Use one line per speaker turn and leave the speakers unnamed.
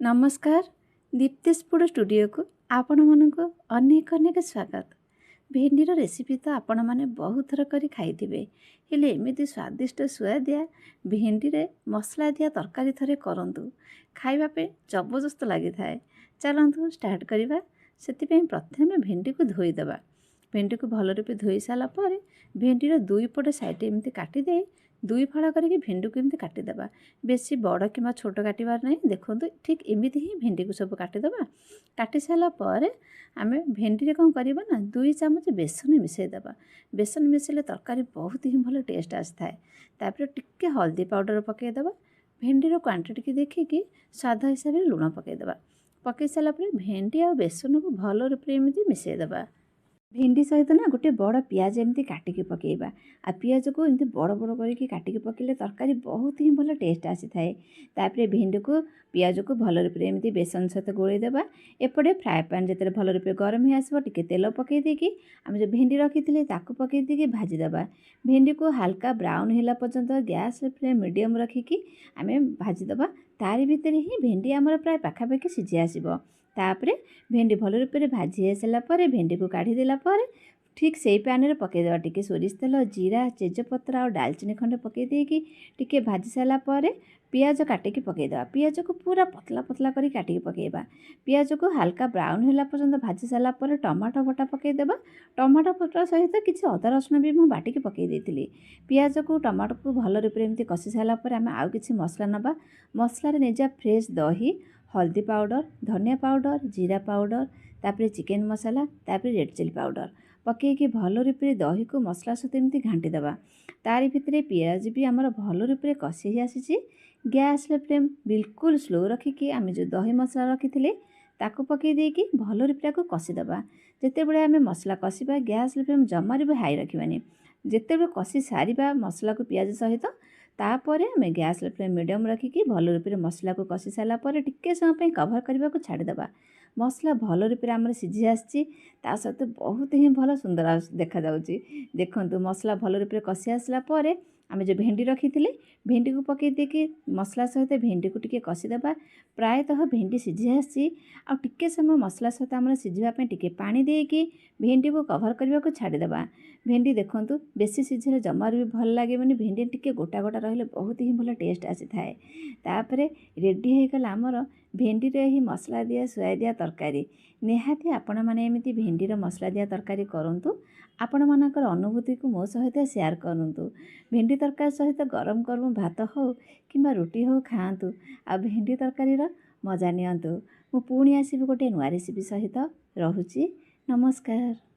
ନମସ୍କାର, ଦୀପ୍ତିସ୍ ଫୁଡ଼ ଷ୍ଟୁଡ଼ିଓକୁ ଆପଣମାନଙ୍କୁ ଅନେକ ଅନେକ ସ୍ୱାଗତ। ଭେଣ୍ଡିର ରେସିପି ତ ଆପଣମାନେ ବହୁତ ଥର କରି ଖାଇଥିବେ, ହେଲେ ଏମିତି ସ୍ୱାଦିଷ୍ଟ ସୁଆଦିଆ ଭେଣ୍ଡିରେ ମସଲା ଦିଆ ତରକାରୀ ଥରେ କରନ୍ତୁ, ଖାଇବା ପାଇଁ ଜବରଦସ୍ତ ଲାଗିଥାଏ। ଚାଲନ୍ତୁ ଷ୍ଟାର୍ଟ କରିବା। ସେଥିପାଇଁ ପ୍ରଥମେ ଭେଣ୍ଡିକୁ ଧୋଇଦେବା। ଭେଣ୍ଡିକୁ ଭଲ ରୂପେ ଧୋଇ ସାରିଲା ପରେ ଭେଣ୍ଡିର ଦୁଇ ପଟ ସାଇଡ଼୍ ଏମିତି କାଟିଦେଇ ଦୁଇ ଫାଳ କରିକି ଭେଣ୍ଡିକୁ ଏମିତି କାଟିଦେବା। ବେଶୀ ବଡ଼ କିମ୍ବା ଛୋଟ କାଟିବାର ନାହିଁ। ଦେଖନ୍ତୁ, ଠିକ୍ ଏମିତି ହିଁ ଭେଣ୍ଡିକୁ ସବୁ କାଟିଦେବା। କାଟି ସାରିଲା ପରେ ଆମେ ଭେଣ୍ଡିରେ କ'ଣ କରିବା ନା 2 ଚାମଚ ବେସନ ମିଶାଇଦେବା। ବେସନ ମିଶାଇଲେ ତରକାରୀ ବହୁତ ହିଁ ଭଲ ଟେଷ୍ଟ ଆସିଥାଏ। ତାପରେ ଟିକେ ହଳଦୀ ପାଉଡ଼ର ପକାଇଦେବା। ଭେଣ୍ଡିର କ୍ୱାଣ୍ଟିଟିକି ଦେଖିକି ସ୍ୱାଦ ହିସାବରେ ଲୁଣ ପକାଇଦେବା। ପକାଇ ସାରିଲା ପରେ ଭେଣ୍ଡି ଆଉ ବେସନକୁ ଭଲ ରୂପରେ ଏମିତି ମିଶାଇଦେବା। ଭେଣ୍ଡି ସହିତ ନା ଗୋଟେ ବଡ଼ ପିଆଜ ଏମିତି କାଟିକି ପକାଇବା। ଆଉ ପିଆଜକୁ ଏମିତି ବଡ଼ ବଡ଼ କରିକି କାଟିକି ପକାଇଲେ ତରକାରୀ ବହୁତ ହିଁ ଭଲ ଟେଷ୍ଟ ଆସିଥାଏ। ତାପରେ ଭେଣ୍ଡିକୁ ପିଆଜକୁ ଭଲ ରୂପରେ ଏମିତି ବେସନ ସହିତ ଗୋଳେଇ ଦେବା। ଏପଟେ ଫ୍ରାଏ ପ୍ୟାନ୍ ଯେତେବେଳେ ଭଲ ରୂପରେ ଗରମ ହେଇ ଆସିବ, ଟିକେ ତେଲ ପକାଇ ଦେଇକି ଆମେ ଯେଉଁ ଭେଣ୍ଡି ରଖିଥିଲେ ତାକୁ ପକାଇ ଦେଇକି ଭାଜିଦେବା। ଭେଣ୍ଡିକୁ ହାଲକା ବ୍ରାଉନ୍ ହେଲା ପର୍ଯ୍ୟନ୍ତ ଗ୍ୟାସ୍ ଫ୍ଲେମ୍ ମିଡ଼ିୟମ୍ ରଖିକି ଆମେ ଭାଜିଦେବା। ତାରି ଭିତରେ ହିଁ ଭେଣ୍ଡି ଆମର ପ୍ରାୟ ପାଖାପାଖି ସିଝି ଆସିବ। ତାପରେ ଭେଣ୍ଡି ଭଲ ରୂପରେ ଭାଜି ହେଇସାରିଲା ପରେ ଭେଣ୍ଡିକୁ କାଢ଼ିଦେଲା ପରେ ଠିକ୍ ସେଇ ପ୍ୟାନ୍ରେ ପକାଇଦେବା ଟିକେ ସୋରିଷ ତେଲ, ଜିରା, ତେଜପତ୍ର ଆଉ ଡାଲଚିନି ଖଣ୍ଡେ ପକାଇ ଦେଇକି ଟିକେ ଭାଜି ସାରିଲା ପରେ ପିଆଜ କାଟିକି ପକାଇଦେବା। ପିଆଜକୁ ପୁରା ପତଲା ପତଲା କରି କାଟିକି ପକାଇବା। ପିଆଜକୁ ହାଲକା ବ୍ରାଉନ୍ ହେଲା ପର୍ଯ୍ୟନ୍ତ ଭାଜି ସାରିଲା ପରେ ଟମାଟୋ ବଟା ପକାଇଦେବା। ଟମାଟୋ ବଟା ସହିତ କିଛି ଅଦା ରସୁଣ ବି ମୁଁ ବାଟିକି ପକାଇ ଦେଇଥିଲି। ପିଆଜକୁ ଟମାଟୋକୁ ଭଲ ରୂପରେ ଏମିତି କଷି ସାରିଲା ପରେ ଆମେ ଆଉ କିଛି ମସଲା ନେବା। ମସଲାରେ ନେଇଯିବା ଫ୍ରେଶ୍ ଦହି, ହଳଦୀ ପାଉଡ଼ର, ଧନିଆ ପାଉଡ଼ର, ଜିରା ପାଉଡ଼ର, ତାପରେ ଚିକେନ୍ ମସଲା, ତାପରେ ରେଡ଼୍ ଚିଲି ପାଉଡ଼ର ପକାଇକି ଭଲ ରୂପରେ ଦହିକୁ ମସଲା ସହିତ ଏମିତି ଘାଣ୍ଟି ଦେବା। ତାରି ଭିତରେ ପିଆଜ ବି ଆମର ଭଲ ରୂପରେ କଷି ହେଇ ଆସିଛି। ଗ୍ୟାସ୍ର ଫ୍ଲେମ୍ ବିଲକୁଲ ସ୍ଲୋ ରଖିକି ଆମେ ଯେଉଁ ଦହି ମସଲା ରଖିଥିଲେ ତାକୁ ପକାଇ ଦେଇକି ଭଲ ରୂପରେ ତାକୁ କଷିଦେବା। ଯେତେବେଳେ ଆମେ ମସଲା କଷିବା, ଗ୍ୟାସ୍ର ଫ୍ଲେମ୍ ଜମାରୁ ବି ହାଇ ରଖିବାନି। ଯେତେବେଳେ କଷି ସାରିବା ମସଲାକୁ ପିଆଜ ସହିତ, ତାପରେ ଆମେ ଗ୍ୟାସ୍ର ଫ୍ଲେମ୍ ମିଡ଼ିୟମ୍ ରଖିକି ଭଲ ରୂପରେ ମସଲାକୁ କଷି ସାରିଲା ପରେ ଟିକେ ସମୟ ପାଇଁ କଭର୍ କରିବାକୁ ଛାଡ଼ିଦେବା। ମସଲା ଭଲ ରୂପରେ ଆମର ସିଝି ଆସିଛି, ତା ସହିତ ବହୁତ ହିଁ ଭଲ ସୁନ୍ଦର ଦେଖାଯାଉଛି। ଦେଖନ୍ତୁ, ମସଲା ଭଲ ରୂପରେ କଷି ଆସିଲା ପରେ ଆମେ ଯେଉଁ ଭେଣ୍ଡି ରଖିଥିଲେ ଭେଣ୍ଡିକୁ ପକାଇ ଦେଇକି ମସଲା ସହିତ ଭେଣ୍ଡିକୁ ଟିକେ କଷିଦେବା। ପ୍ରାୟତଃ ଭେଣ୍ଡି ସିଝି ଆସିଛି। ଆଉ ଟିକେ ସମୟ ମସଲା ସହିତ ଆମର ସିଝିବା ପାଇଁ ଟିକେ ପାଣି ଦେଇକି ଭେଣ୍ଡିକୁ କଭର୍ କରିବାକୁ ଛାଡ଼ିଦେବା। ଭେଣ୍ଡି ଦେଖନ୍ତୁ, ବେଶୀ ସିଝିଲେ ଜମାରୁ ବି ଭଲ ଲାଗିବନି। ଭେଣ୍ଡି ଟିକେ ଗୋଟା ଗୋଟା ରହିଲେ ବହୁତ ହିଁ ଭଲ ଟେଷ୍ଟ ଆସିଥାଏ। ତାପରେ ରେଡ଼ି ହେଇଗଲା ଆମର ଭେଣ୍ଡିର ଏହି ମସଲା ଦିଆ ସୁଆଦିଆ ତରକାରୀ। ନିହାତି ଆପଣମାନେ ଏମିତି ଭେଣ୍ଡିର ମସଲା ଦିଆ ତରକାରୀ କରନ୍ତୁ, ଆପଣମାନଙ୍କର ଅନୁଭୂତିକୁ ମୋ ସହିତ ସେୟାର କରନ୍ତୁ। ଭେଣ୍ଡି ତରକାରୀ ସହିତ ଗରମ ଗରମ ଭାତ ହେଉ କିମ୍ବା ରୁଟି ହେଉ ଖାଆନ୍ତୁ ଆଉ ଭେଣ୍ଡି ତରକାରୀର ମଜା ନିଅନ୍ତୁ। ମୁଁ ପୁଣି ଆସିବି ଗୋଟିଏ ନୂଆ ରେସିପି ସହିତ। ରହୁଛି, ନମସ୍କାର।